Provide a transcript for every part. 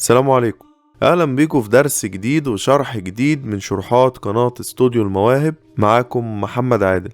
السلام عليكم، اهلا بيكم في درس جديد وشرح جديد من شروحات قناة استوديو المواهب. معاكم محمد عادل.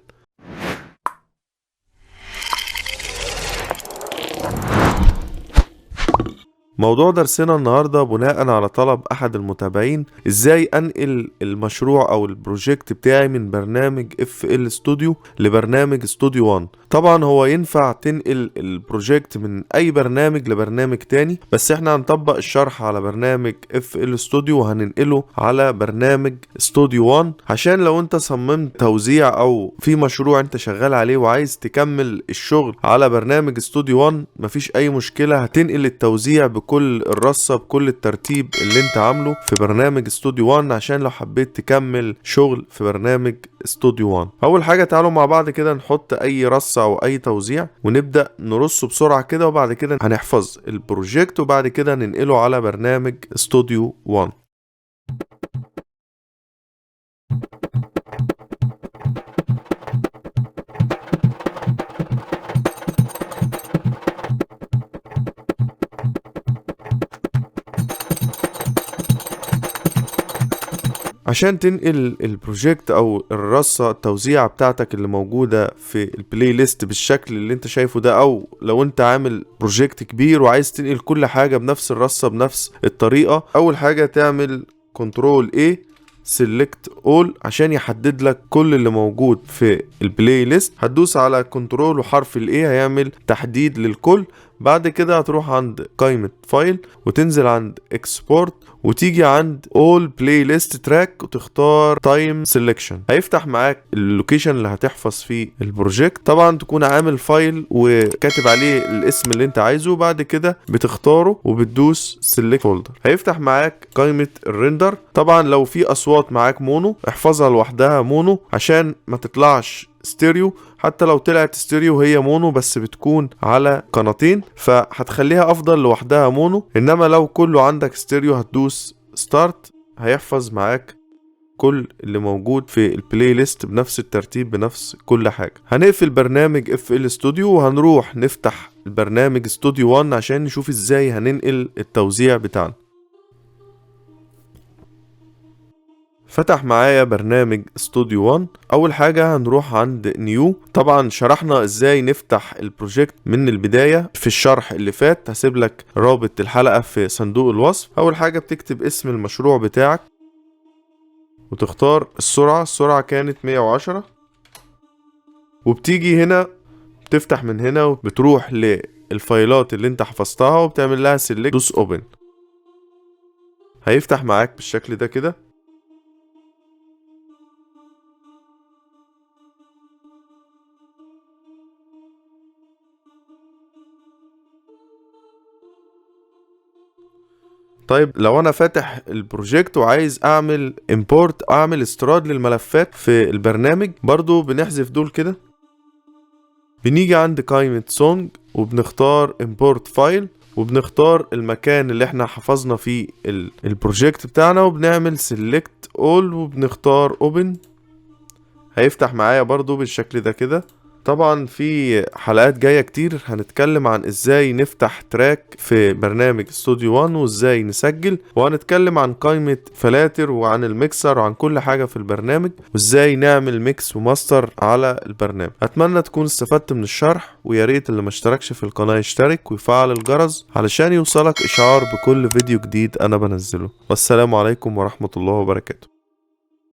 موضوع درسنا النهاردة بناء على طلب احد المتابعين، ازاي انقل المشروع او ال project بتاعي من برنامج FL Studio لبرنامج ستوديو 1. طبعا هو ينفع تنقل ال project من اي برنامج لبرنامج تاني، بس احنا هنطبق الشرح على برنامج FL Studio وهننقله على برنامج ستوديو 1، عشان لو انت صممت توزيع او في مشروع انت شغال عليه وعايز تكمل الشغل على برنامج ستوديو 1 مفيش اي مشكلة، هتنقل التوزيع بكل الرصة بكل الترتيب اللي انت عامله في برنامج ستوديو 1، عشان لو حبيت تكمل شغل في برنامج ستوديو 1. اول حاجة تعالوا مع بعض كده نحط اي رصة او اي توزيع ونبدأ نرصه بسرعة كده، وبعد كده هنحفظ ال project وبعد كده ننقله على برنامج ستوديو 1. عشان تنقل ال project او الرصة التوزيعة بتاعتك اللي موجودة في ال playlist بالشكل اللي انت شايفه ده، او لو انت عامل project كبير وعايز تنقل كل حاجة بنفس الرصة بنفس الطريقة، اول حاجة تعمل control A select all عشان يحدد لك كل اللي موجود في ال playlist. هتدوس على control وحرف ال A هيعمل تحديد للكل. بعد كده هتروح عند قائمة file وتنزل عند export وتيجي عند all playlist track وتختار time selection. هيفتح معاك ال location اللي هتحفظ فيه ال project. طبعا تكون عامل file وكاتب عليه الاسم اللي انت عايزه، بعد كده بتختاره وبتدوس select folder. هيفتح معاك قائمة ال render. طبعا لو في اصوات معاك mono احفظها لوحدها mono عشان ما تطلعش ستيريو، حتى لو طلعت ستيريو هي mono بس بتكون على قناتين، فهتخليها افضل لوحدها mono. انما لو كله عندك ستيريو هتدوس start، هيحفظ معاك كل اللي موجود في ال playlist بنفس الترتيب بنفس كل حاجة. هنقفل برنامج FL Studio وهنروح نفتح البرنامج ستوديو 1 عشان نشوف ازاي هننقل التوزيع بتاعنا. فتح معايا برنامج ستوديو 1. اول حاجة هنروح عند new. طبعا شرحنا ازاي نفتح ال project من البداية في الشرح اللي فات، هسيب لك رابط الحلقة في صندوق الوصف. اول حاجة بتكتب اسم المشروع بتاعك وتختار السرعة، السرعة كانت 110، وبتيجي هنا بتفتح من هنا وبتروح للفايلات اللي انت حفظتها وبتعمل لها select، دوس open. هيفتح معاك بالشكل ده كده. طيب لو انا فاتح ال project وعايز اعمل import، اعمل استيراد للملفات في البرنامج، برضو بنحذف دول كده. بنيجي عند قائمة song وبنختار import file وبنختار المكان اللي احنا حفظنا فيه ال project بتاعنا وبنعمل select all وبنختار open. هيفتح معايا برضو بالشكل ده كده. طبعا في حلقات جاية كتير هنتكلم عن ازاي نفتح track في برنامج ستوديو 1 وازاي نسجل، وهنتكلم عن قائمة فلاتر وعن الميكسر وعن كل حاجة في البرنامج وازاي نعمل mix و master على البرنامج. اتمنى تكون استفدت من الشرح، ويا ريت اللي ما اشتركش في القناة يشترك ويفعل الجرس علشان يوصلك اشعار بكل فيديو جديد انا بنزله. والسلام عليكم ورحمة الله وبركاته.